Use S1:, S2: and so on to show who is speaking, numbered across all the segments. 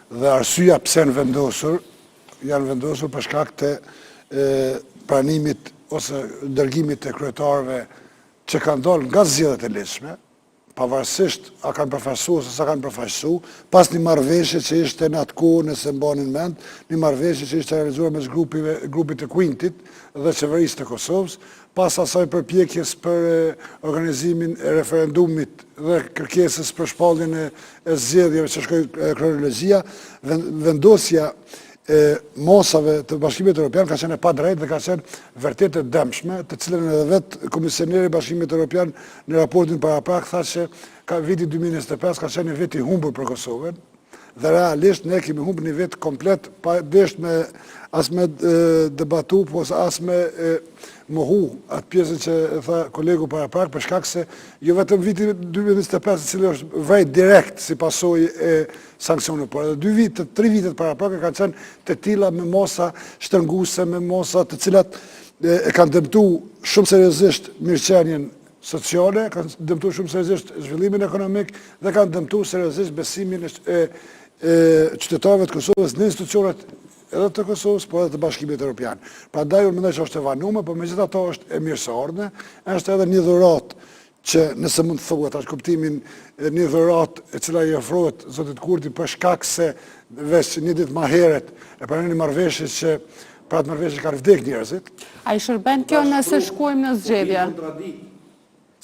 S1: Dhe arsyeja pse janë vendosur, janë vendosur për shkak të pranimit ose dërgimit të kryetarëve që kanë dalë nga zgjedhjet e ligjshme, pavarësisht a kanë përfaqësu ose s'ka kanë përfaqësu, pas një marrëveshje që ishte në atë kohë, nëse mbani mend, një marrëveshje që ishte realizuar mes grupeve, grupit të Quintit dhe qeverisë të Kosovës, pas asaj përpjekjes për organizimin e referendumit dhe kërkesës për shpalljen e, e zgjedhjeve që shkoi kronologjia, vendosja e masave të Bashkimit Evropian ka qenë e padrejtë dhe ka qenë vërtet e dëmshme, të cilën edhe vetë komisioneri i Bashkimit Evropian në raportin paraprak tha që ka viti 2025 ka qenë një vit i humbur për Kosovën dhe realisht ne kemi humbur një vit komplet pa desht me as me debatu, po as me mohu atë pjesën që e tha kolegu paraprak, për shkak se jo vetëm viti 2025, i cili është vrejt direkt si pasojë e sanksioneve, por edhe dy vite, tri vitet paraprake kanë qenë të tilla me masa shtrënguese, me masa të cilat e kanë dëmtu shumë seriozisht mirëqenien sociale, kanë dëmtu shumë seriozisht zhvillimin ekonomik dhe kanë dëmtu seriozisht besimin e, e, e qytetarëve të Kosovës në institucionet edhe të Kosovës, por edhe të Bashkimit Evropian. Prandaj unë mendoj që është e vonuar, por megjithatë është e mirëseardhme, është edhe një dhuratë që nëse mund të thuhet atë kuptimin një dhuratë e cila i ofrohet zotit Kurti për shkak se veç një ditë ma herët e pranon një marrëveshje që për atë marrëveshje kanë vdek njerëzit.
S2: A i shërben kjo nëse shkojmë në zgjedhje?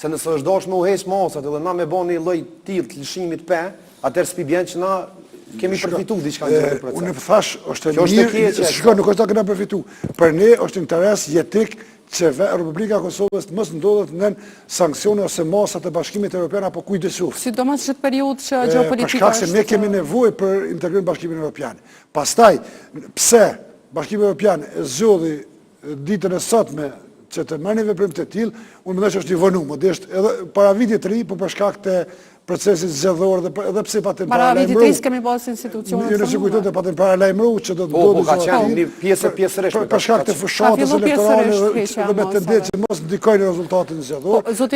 S3: Se nëse është dashur me u heq masat edhe na me bo një lloj tillë të lëshimit pe, atëherë s'pi bjen që na kemi përfitu diçka në këtë
S1: proces. Unë thash, është e mirë, shiko, nuk është ta kena përfitu. Për ne është interes jetik që Republika e Kosovës të mos ndodhet nën sanksione ose masa të Bashkimit Evropian apo kujt qoftë.
S2: Sidomos në këtë periudhë që gjeopolitika
S1: është... Për shkak se ne kemi nevojë për integrim në Bashkimin Evropian. Pastaj, pse Bashkimi Evropian e zgjodhi ditën e sotme që të merr një veprim të tillë, unë mendoj që është i vonuar, modest edhe para vitit të ri, po për shkak të procesit zgjedhor dhe edhe pse patën
S2: Para vitit të ri s'kemi pas institucione
S1: të Ju nëse kujtoni patën paralajmëru që do të
S3: po, po, ka qenë një pjesë pjesërisht
S1: për, për shkak të fushatës elektorale dhe, dhe me tendencë që mos ndikojnë në rezultatin zgjedhor.
S2: Po, zoti.